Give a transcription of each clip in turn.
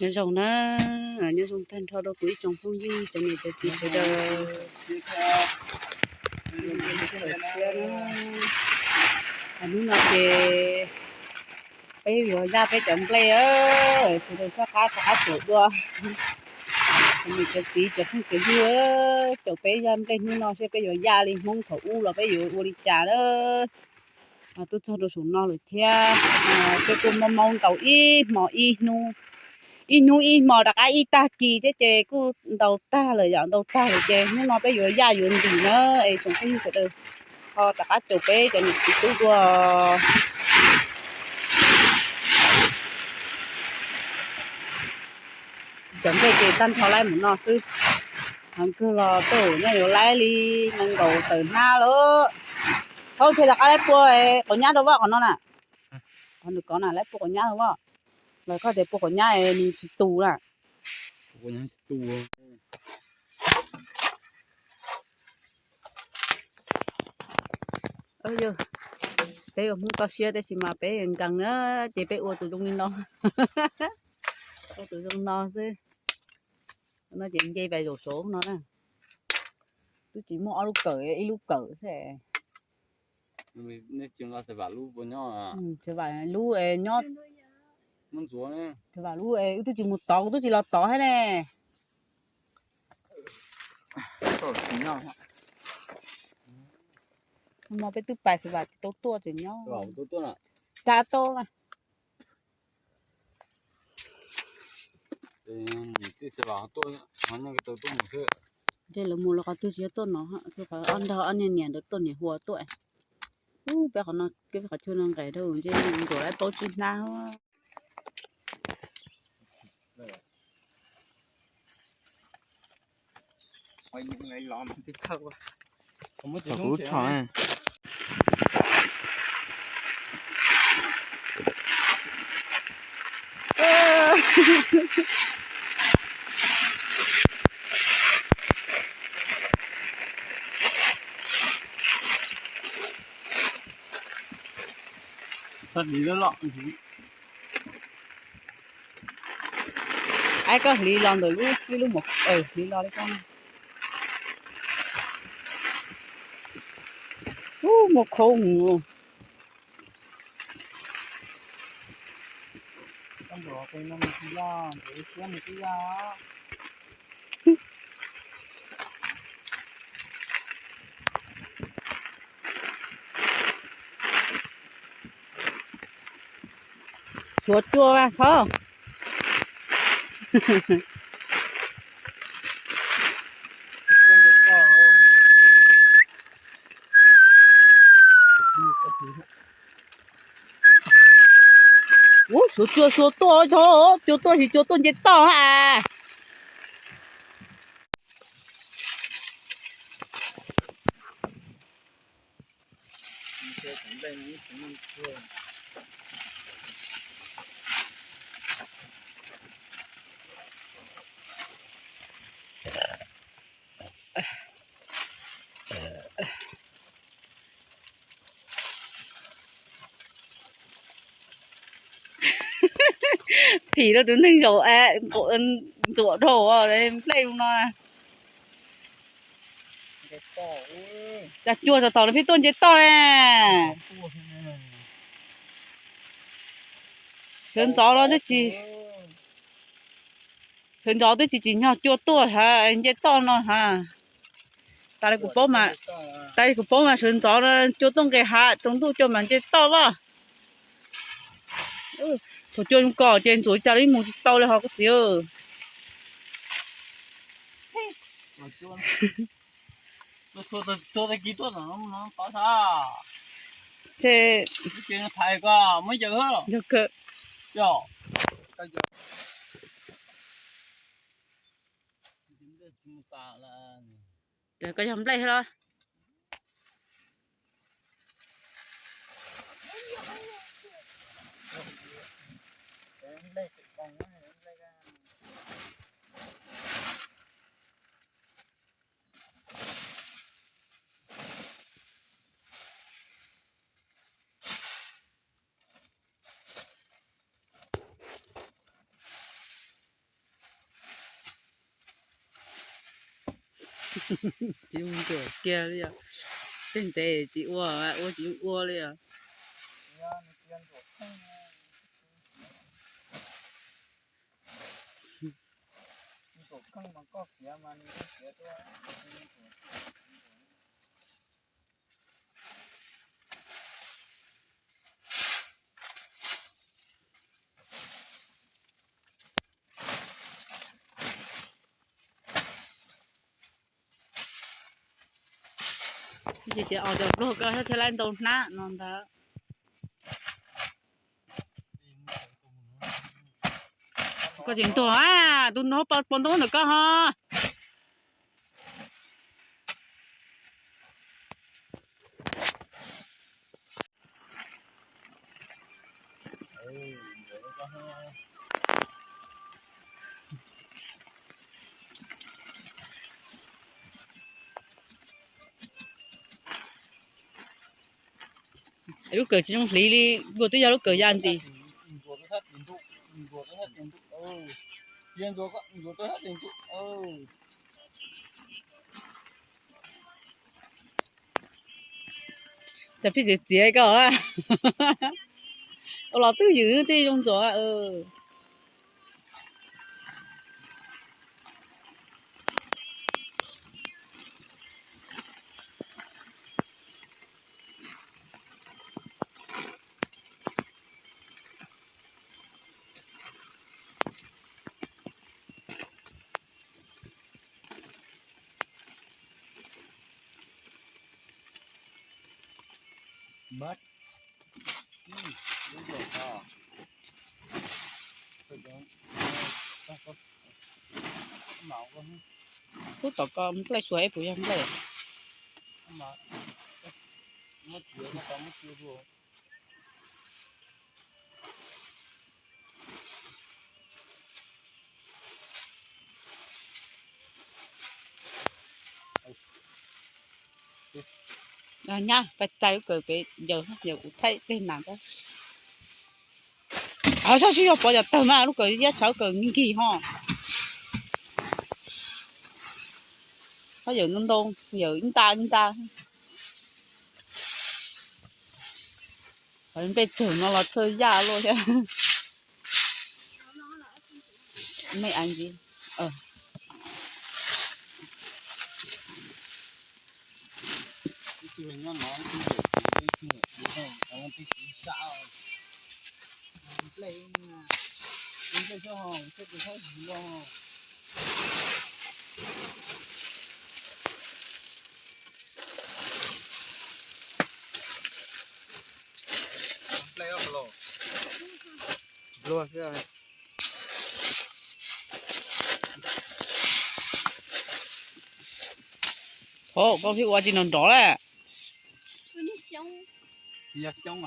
Nyob zoo na, nyob zoo tag nrho rau kuv ib tsoom phooj ywg cov niam cov txiv sawv daws. Hnub no ces peb yuav yaj peb cov nplej, sawv daws soj qab rov qab caum dua. Cov niam cov txiv cov phooj cov ywg, caum peb yaj nplej hnub no seb peb yuav yaj li Hmoob thaum ub los peb yuav ua li cas na. Tuaj txog rau saum no lawm thiab, peb kuj maub maub ntaus ib hmo ib hnub, ib hnub ib hmo rov qab ib tag kis thiab ces kuj ntaus tag lawm yom, ntaus tag lawm ces hnub no peb yuav yaj yuav ntim na, es tsoom phooj ywg sawv daws ho rov qab caum peb cov niam txiv tub dua. Cov nplej ces tag nrho laib mus no xwb. Heev kawg los tej zaum yuav laib li nees nkaum tawm hnab lawm. Thaub ntshe rov qab laib pua quav nyab rau Voj qhov no na. Qhov nws kov na laib pua quav nyab rau Voj. Los koj tias pua quav nyab es nws tsis tus na. Peb ua Hmoob toj siab tab sis mas peb nkees na, ces peb ua tus zoo li no. Ua tus zoo no xwb. No ces nce pais zaum saud no na. Twb tsis muaj ob lub kawm, ib lub kawm xwb. Lub nyob, lub, wb twb tsis mus tod, kuv twb tsis los tod thiab ne. No peb twb pais xav vam tsis tau tuaj tseem nyob. Rab tau na. Ntshe lawv mus los qhov twg tsis yog tuaj no, qhov ob nrog ob niag niam ntawd tuaj niam hua tuaj. Ub, peb qhov no, peb qhov chaw no nqes rau ntshe nkaum laib plaub tsib hnab. Aib, koj hliv los ntawm lub, lub, hliv los li koj. Ub, muaj khau mus. Suav cua mas txhob. Ub, suav cua suav tuaj, cua tuaj tsis cua tuaj nce toj ha. Phim rau tus neeg zaum ntxuam dhau nplej no. Cas cuag tom tom no pheej tuaj nce toj ne. Sawv ntxov no twb tsis, sawv ntxov twb tsis tsim nyog cua tuaj ha, nce toj no ha. Tas li kuv paub mas, tas li kuv paub mas sawv ntxov no cua tuaj nqis hav, tsaus ntuj cua mas nce toj vaj. Thaum cua zoo koj ces ntxuav cas li mus tsis tau li ho koj txiv. Ces yog kawg. Ces koj yog nplej los? Tsis ntxuav kiag li os. Tej ntev tsis ua, ua tsis ua li os. Ces ces os cov npluag koj thiaj li ntau hnab no ntag. Koj tsis ntuag a, tus no pos ntoo ntawm koj ho. Lub kawm tsis zoo hliv li, nkaus twb yog lub kawm ya ntxiv. Cov pheej txiav txiav koj, ua los twb ywm thiaj zoo ntxuav. Kub tom ko nplej suav eb puas yog nplej? Nyab pais txais lub kawm pem yaws, yaws kuv thaij tej nas ntawd. Sab sib yog pov cov tawg mas lub kawm yab tshav lub kawm nkig nkig ho. Sab yawm ntoo ntoo, yawm ib nta ib nta. Nplej tawg no los txhawj yaj luaj thiab. Mej a ntsis. Thov koj pheej ua tsis nrov nrov lawm. Yog xyoob,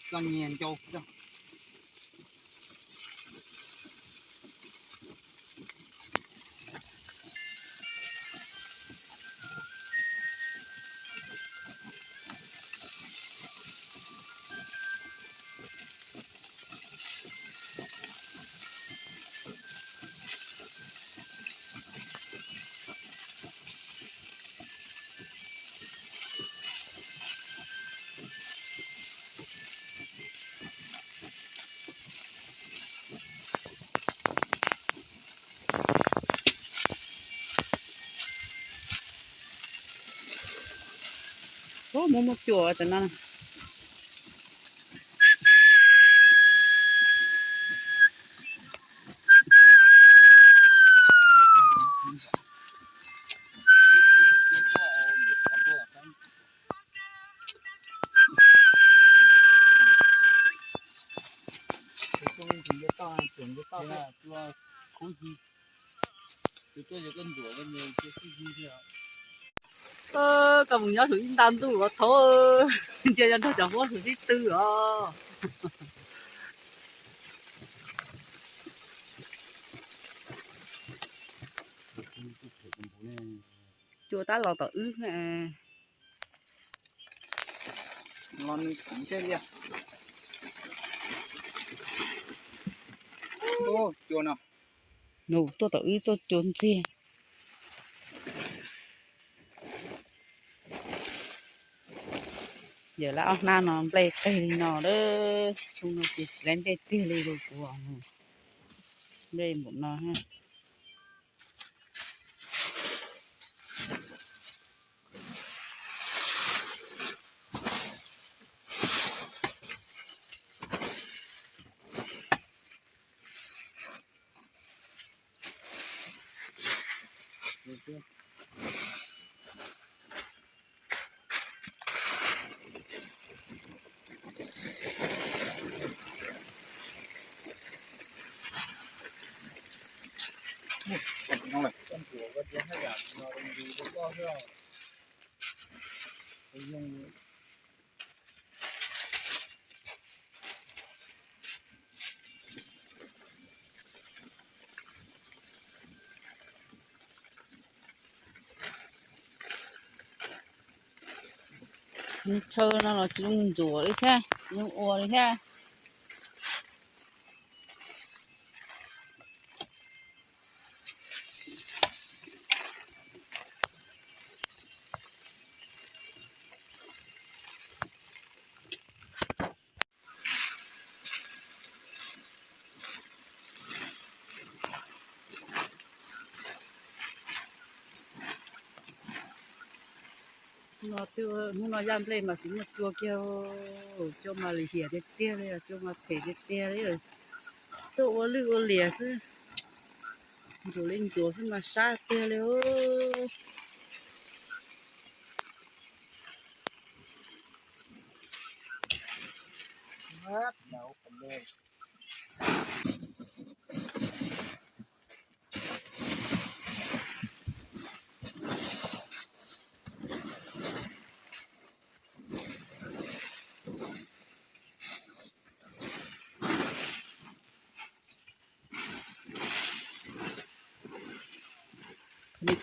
koj nyiag ncau. Muaj muaj cua tam no. Koj mus nyob saum ib nta ntuj los thaum ntsia nrog cov huab saum sib tw os. Cua tab los tom wb. Los nws tsev li. Cua no. Nws tuaj tom wb tuaj cua ntxiag. Yawm lab ob hnab no nplej qig li no lawm, xyoo no ces lab nplej tiag li lus kuv. Nplej npaum no. Chaw no los tsis zoo ntxuav li thiab, tsis zoo ua li thiab. Hnub no yaj nplej mas tsis muaj cua kiag, cua mas lim hiam tiag tiag li, cua mas phem tiag tiag li. Tuaj ua lwj ua liam xwb, ntxuav li ntxuav xwb mas sab tiag li.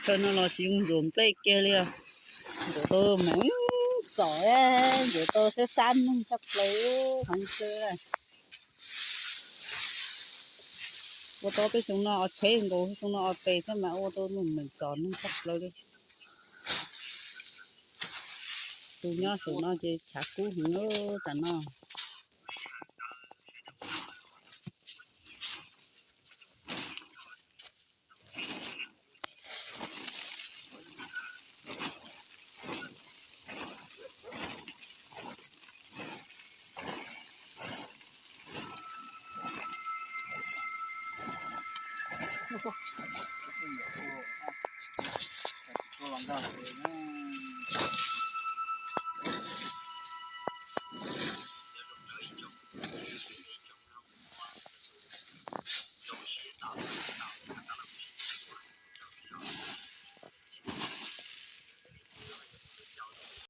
Chaw no los tsis zoo ntxuav nplej kiag li. Ntxuav tau mus txom, ntxuav tau sab sab neeg tshaj plaws qhov chaw. Ua tau peb xyoo no o tsheb nkaus, xyoo no o tes thiab mas ua tau meem txom neeg tshaj plaws li. Tus nyob saum no ces tshav kub heev tam no.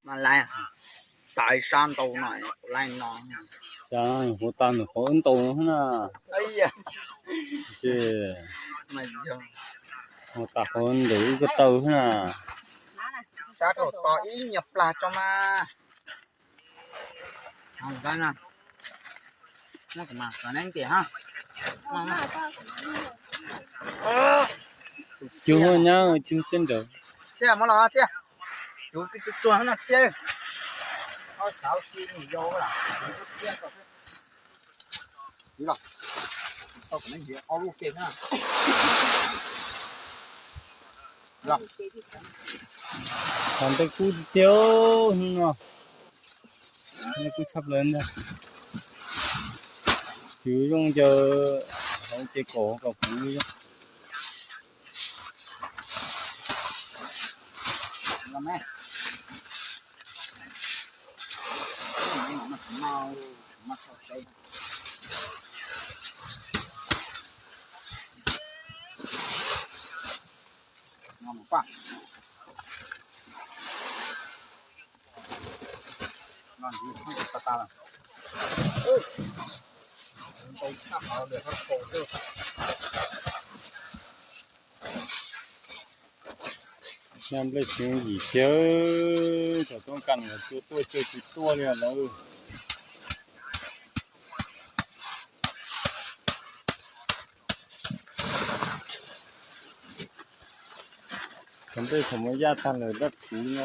Mas laiv tas sab ntau no, laiv no. Huv tas ntawm qhov ntau no na. Ces huv tas qhov ntawm ib ko taw xwb na. Sab rau to ib nyuag plag tso mas. Cug nyab cug teb nrawd. Txiaj, muab los txiaj. Cug tsuag tsuag no txiaj. Tau ntiav ob lub ke na. Thav ntej kub tiag tiag hnub no. Ntej kub tshaj plaws ntag. Cug zoo ncaws hauv ces kaum kaum kuv zoo. Nyob nplej tsis yim thiab, cov tub kas mas cua tuaj cua tsis tuaj li lawm. Cov nplej thaum mus yaj tag lawm dab txiv no.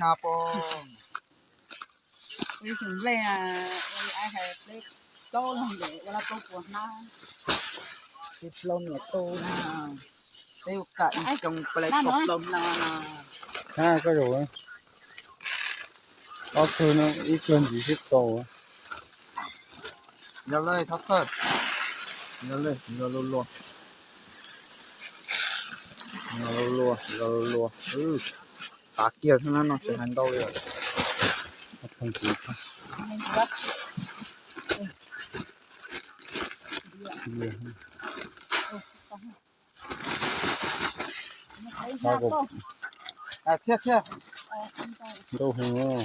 hnab pob. Ib xyoo nplej, ua li ai hais peb plaub leeg ces ua lab plaub puas hnab. Peb plaub niam tub na, peb ua kam ib xyoo peb plaub hnab na. Hnab koj zaum, ob tug no ib tug ntxiv sib tau. Yog lawm, thov txhawj. Yog lawm, yog luag luag. Yog luag luag, yog luag luag. Tav kiag xwb na, no tsis hais ntau li lawm. Txhiaj, txhiaj. Ntau heev.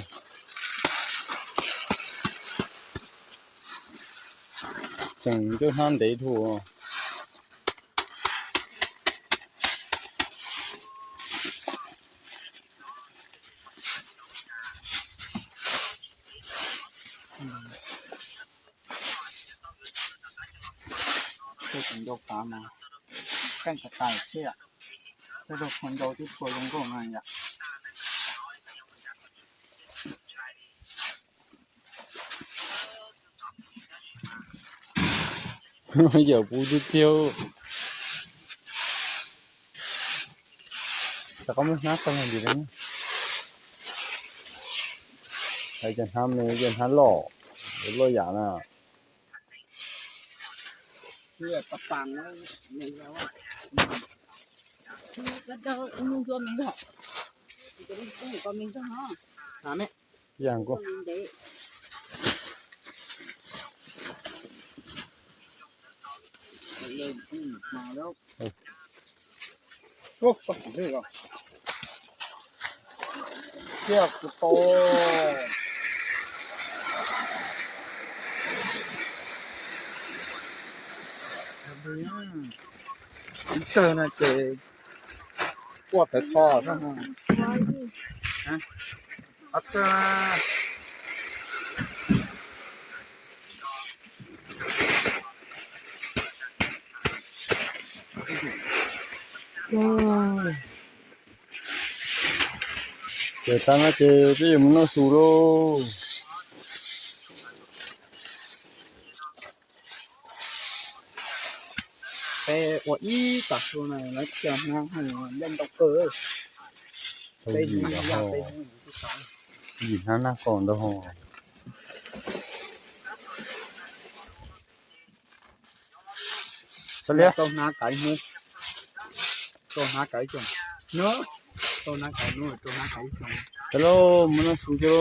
Tseem ncauj hnab ntev dhau. Tej tus ncau qav mas keej tas tas thiab. Tej tus phua ncau twb phua zoo nkauj no yom. Yawm puv tiag tiag. Rau qhov muaj hnab tag nrho li. Hais cov hnab me, cov hnab loj, loj yam na. Ib yam nkaus. Siab kuv tau. Ib tawg no ces quaj tawv tho xwb. Ces tag no ces peb yuav mus noj su lauj. Peb ua ib tag su na, lawv cog hnab nqaij ntau kawg. Peb yim hnab nqaij ntau. Tau hnab kav ib hnub, tau hnab kav ib xyoos, tau hnab kav ib hnub, tau hnab kav ib xyoos. Hello, mus noj su lauj.